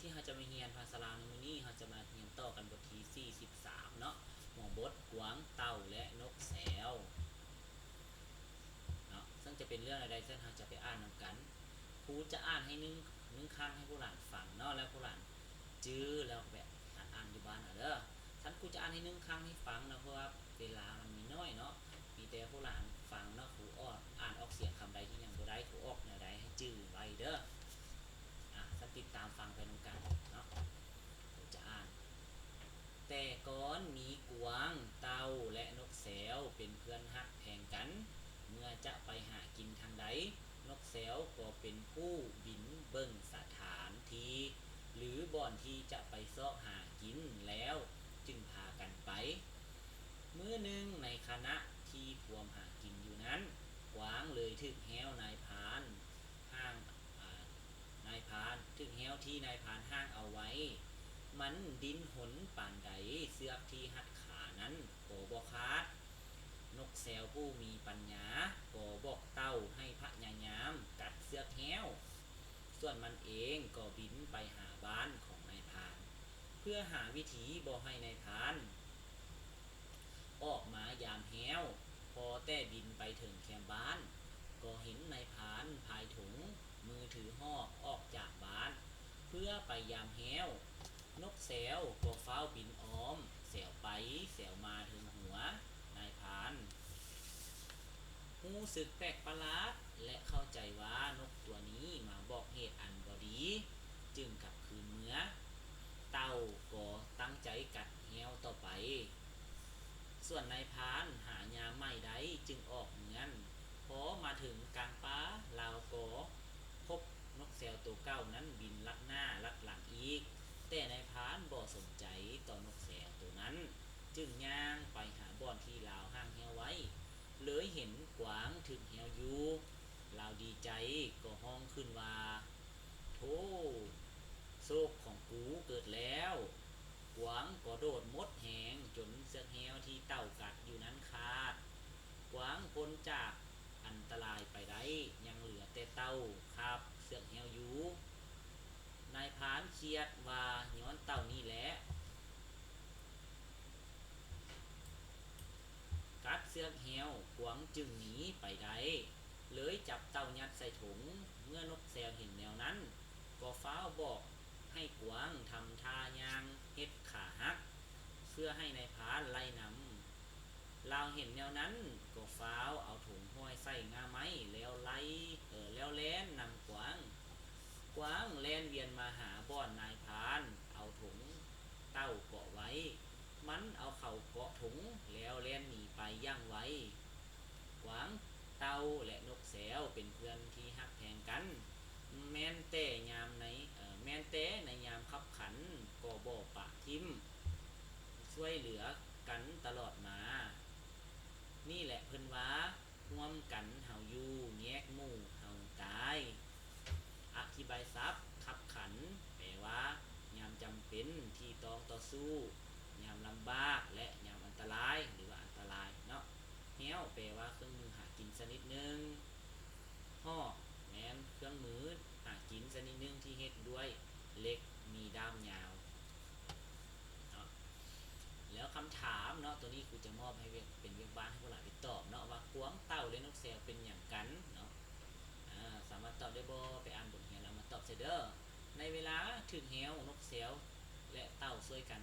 ທີ່ເຮົາຈະມາຮຽນພາສາລາວໃນມື້ນີ້ ເຮົາຈະມາຮຽນຕໍ່ກັນບົດທີສີ່ສິບສາມເນາະ ຫົວບົດ ກວາງ, ເຕົ່າ ແລະ ນົກແຊວເນາະ. ເຊິ່ງຈະເປັນເລື່ອງແນວໃດ ເຊິ່ງເຮົາຈະໄປອ່ານນຳກັນ. ຄູຈະອ່ານໃຫ້ໜຶ່ງ ໜຶ່ງຄັ້ງໃຫ້ຜູ້ຫຼານຟັງເນາະ ແລ້ວຜູ້ຫຼານຈື່ແລ້ວແບບຫັດອ່ານຢູ່ບ້ານເອົາເດີ. ຊັ້ນຄູຈະອ່ານໃຫ້ໜຶ່ງຄັ້ງໃຫ້ຟັງເນາະ ເພາະວ່າເວລາມັນມີໜ້ອຍເນາະ ມີແຕ່ຜູ້ຫຼານຟັງເນາະ. ຄູອອກ ອ່ານອອກສຽງຄຳໃດທີ່ຍັງບໍ່ໄດ້ ຄູອອກແນວໃດໃຫ້ຈື່ໄວ້ເດີ. ອາ ຊັ້ນຕິດຕາມຟັງໄປນຳກັນເນາະ. ຄູຈະອ່ານ ແຕ່ກ່ອນມີກວາງ, ເຕົ່າ ແລະ ນົກແຊວເປັນເພື່ອນຮັກແພງກັນ. ເມື່ອຈະໄປຫາກິນທາງໃດ, ນົກແຊວກໍເປັນຜູ້ບິນເບິ່ງສະຖານທີ່ ຫຼື ບ່ອນທີ່ຈະໄປຊອກຫາກິນແລ້ວຈຶ່ງພາກັນໄປ. ມື້ໜຶ່ງໃນຂະນະທີ່ພວມຫາກິນຢູ່ນັ້ນ, ກວາງເລີຍຖືກແຮ້ວນາຍພານຫ້າງ ອາ ນາຍພານ ຖືກແຮ້ວທີ່ນາຍພານຫ້າງເອົາໄວ້. ມັນດີ້ນຮົນປານໃດ ເຊືອກທີ່ຮັດຂານັ້ນກໍບໍ່ຂາດ. ນົກແຊວຜູ້ມີປັນຍາກໍບອກເຕົ່າໃຫ້ພະຍາຍາມກັດເຊືອກແຮ້ວ, ສ່ວນມັນເອງກໍບິນໄປຫາບ້ານຂອງນາຍພານ ເພື່ອຫາວິທີບໍ່ໃຫ້ນາຍພານ ອອກມາຍາມແຮ້ວ. ພໍແຕ່ບິນໄປເຖິງແຄມບ້ານ ກໍເຫັນນາຍພານພາຍຖົງມືຖືຫອກອອກຈາກບ້ານ ເພື່ອໄປຍາມແຮ້ວ. ນົກແຊວກໍຟ້າວບິນອ້ອມແຊວໄປແຊວມາເທິງຫົວນາຍພານ. ຮູ້ສຶກແປກປະຫຼາດ ແລະ ເຂົ້າໃຈວ່ານົກຕົວນີ້ມາບອກເຫດອັນບໍ່ດີ ຈຶ່ງກັບຄືນເມືອ. ເຕົ່າກໍຕັ້ງໃຈກັດແຮ້ວຕໍ່ໄປ. ສ່ວນນາຍພານຫາຍາມໃໝ່ໄດ້ຈຶ່ງອອກເຮືອນ. ພໍມາເຖິງກາງປ່າ ລາວກໍພົບນົກແຊວໂຕເກົ່ານັ້ນບິນລັດໜ້າລັດຫຼັງອີກ, ແຕ່ນາຍພານບໍ່ສົນໃຈຕໍ່ນົກແຊວໂຕນັ້ນ ຈຶ່ງຍ່າງໄປຫາບ່ອນທີ່ລາວຫ້າງແຮ້ວໄວ້ ເລີຍເຫັນກວາງຖືກແຮ້ວຢູ່. ລາວດີໃຈກໍຮ້ອງຂຶ້ນວ່າ ໂທ້! ໂຊກຂອງກູເກີດແລ້ວ! ກວາງກໍໂດດໝົດແຮງຈົນເຊືອກແຮ້ວທີ່ເຕົ່າກັດຢູ່ນັ້ນຂາດ. ກວາງພົ້ນຈາກອັນຕະລາຍໄປໄດ້, ຍັງເຫຼືອແຕ່ເຕົ່າຄາບເຊືອກແຮ້ວຢູ່. ນາຍພານຄຽດວ່າຍ້ອນເຕົ່ານີ້ແຫຼະ ກັດເຊືອກແຮ້ວ, ກວາງຈຶ່ງໜີໄປໄດ້, ເລີຍຈັບເຕົ່າຍັດໃສ່ຖົງ. ເມື່ອນົກແຊວເຫັນແນວນັ້ນ, ກໍຟ້າວບອກໃຫ້ກວາງທຳທ່າຍ່າງເຮັດຂາຫັກ, ເພື່ອໃຫ້ນາຍພານໄລ່ນຳ. ລາວເຫັນແນວນັ້ນ, ກໍຟ້າວເອົາຖົງຫ້ອຍໃສ່ງ່າໄມ້ ແລ້ວໄລ່ ເອີ ແລ້ວແລ່ນນຳກວາງ. ກວາງແລ່ນວຽນມາຫາບ່ອນນາຍພານເອົາຖົງເຕົ່າເກາະໄວ້. ມັນເອົາເຂົາເກາະຖົງ ແລ້ວແລ່ນໜີໄປຢ່າງໄວ. ກວາງ, ເຕົ່າ ແລະ ນົກແຊວເປັນເພື່ອນທີ່ຮັກແພງກັນ. ແມ່ນແຕ່ຍາມໃນ ເອີ ແມ່ນແຕ່ໃນຍາມຄັບຂັນກໍບໍ່ປະຖິ້ມ, ຊ່ວຍເຫຼືອກັນຕະຫຼອດມາ. ນີ້ແຫຼະເພິ່ນວ່າ ຮ່ວມກັນເຮົາຢູ່, ແຍກໝູ່ເຮົາຕາຍ. ອະທິບາຍສັບ, ຄັບຂັນ ແປວ່າ ຍາມຈຳເປັນທີ່ຕ້ອງຕໍ່ສູ້, ຍາມລຳບາກ ແລະ ຍາມອັນຕະລາຍ ຫຼືວ່າອັນຕະລາຍເນາະ. ແຮ້ວ ແປວ່າເຄື່ອງມືຫາກິນຊະນິດໜຶ່ງ. ຫໍ້ ແມ່ນເຄື່ອງມືຫາກິນຊະນິດໜຶ່ງທີ່ເຮັດດ້ວຍເຫຼັກມີດ້າມຍາວເນາະ. ແລ້ວຄຳຖາມເນາະ ໂຕນີ້ຄູຈະມອບໃຫ້ວຽກ ເປັນວຽກບ້ານໃຫ້ພວກຫຼານໄປຕອບເນາະ ວ່າກວາງ, ເຕົ່າ ແລະ ນົກແຊວເປັນຫຍັງກັນເນາະ. ອາ ສາມາດຕອບໄດ້ບໍ່? ໄປອ່ານບົດຮຽນແລ້ວມາຕອບໃສ່ເດີ. ໃນເວລາຖືກແຮ້ວ, ນົກແຊວ ແລະ ເຕົ່າຊ່ວຍກັນ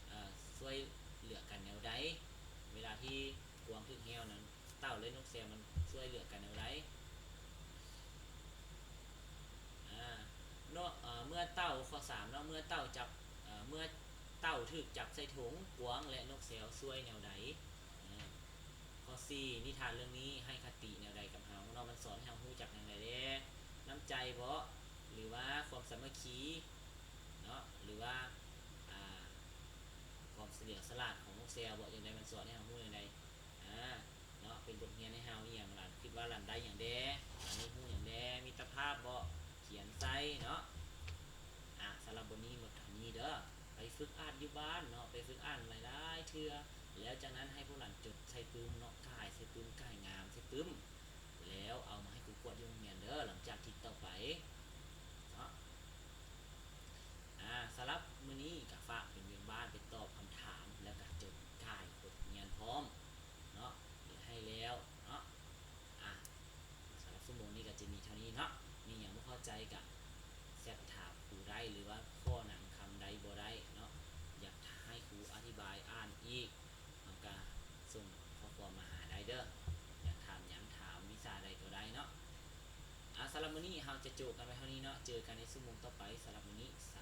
ເອີ ຊ່ວຍເຫຼືອກັນແນວໃດ? ເວລາທີ່ກວາງຖືກແຮ້ວນັ້ນ, ເຕົ່າ ແລະ ນົກແຊວມັນຊ່ວຍເຫຼືອກັນແນວໃດ? ອາ ເນາະ ເອີ ເມື່ອເຕົ່າ ຂໍ້ສາມເນາະ ເມື່ອເຕົ່າຈັບ ເອີ ເມື່ອເຕົ່າຖືກຈັບໃສ່ຖົງ, ກວາງ ແລະ ນົກແຊວຊ່ວຍແນວໃດ? ອາ ຂໍ້ສີ່ ນິທານເລື່ອງນີ້ໃຫ້ຄະຕິແນວໃດກັບເຮົາເນາະ? ມັນສອນໃຫ້ເຮົາຮູ້ຈັກແນວໃດແດ່? ນ້ຳໃຈບໍ ຫຼືວ່າຄວາມສາມັກຄີເນາະ ຫຼືວ່າ ອາ ຄວາມສະຫຼຽວສະຫຼາດຂອງນົກແຊວບໍ? ຈັ່ງໃດ ມັນສອນໃຫ້ເຮົາຮູ້ແນວໃດ? ອາ ເນາະ ເປັນບົດຮຽນໃຫ້ເຮົາອີ່ຫຍັງ? ຫຼານຄິດວ່າຫຼານໄດ້ຫຍັງແດ່? ຫຼານໄດ້ຮູ້ຫຍັງແດ່? ມິດຕະພາບບໍ? ຂຽນໃສ່ເນາະ. ອາ ສຳລັບບົດນີ້ໝົດເທົ່ານີ້ເດີ. ໄປຝຶກອ່ານຢູ່ບ້ານເນາະ ໄປຝຶກອ່ານຫຼາຍໆເທື່ອ ແລ້ວຈາກນັ້ນໃຫ້ພວກຫຼານຈົດໃສ່ປຶ້ມເນາະ ກ່າຍໃສ່ປຶ້ມ ກ່າຍງາມໃສ່ປຶ້ມ ແລ້ວເອົາມາໃຫ້ຄູກວດຢູ່ໂຮງຮຽນເດີ ຫຼັງຈາກທິດຕໍ່ໄປເນາະ. ກໍແຊັດຖາມຄູໄດ້ ຫຼືວ່າຂໍ້ນຳຄຳໃດບໍ່ໄດ້ເນາະ ຢາກໃຫ້ຄູອະທິບາຍອ່ານອີກ ເຮົາກໍສົ່ງຂໍ້ຄວາມມາຫາໄດ້ເດີ້. ຢາກຖາມຫຍັງ ຖາມວິຊາໃດກໍໄດ້ເນາະ. ອາ ສຳລັບມື້ນີ້ເຮົາຈະໂຈະກັນໄວ້ເທົ່ານີ້ເນາະ. ເຈີກັນໃນຊົ່ວໂມງຕໍ່ໄປ. ສຳລັບມື້ນີ້ ສ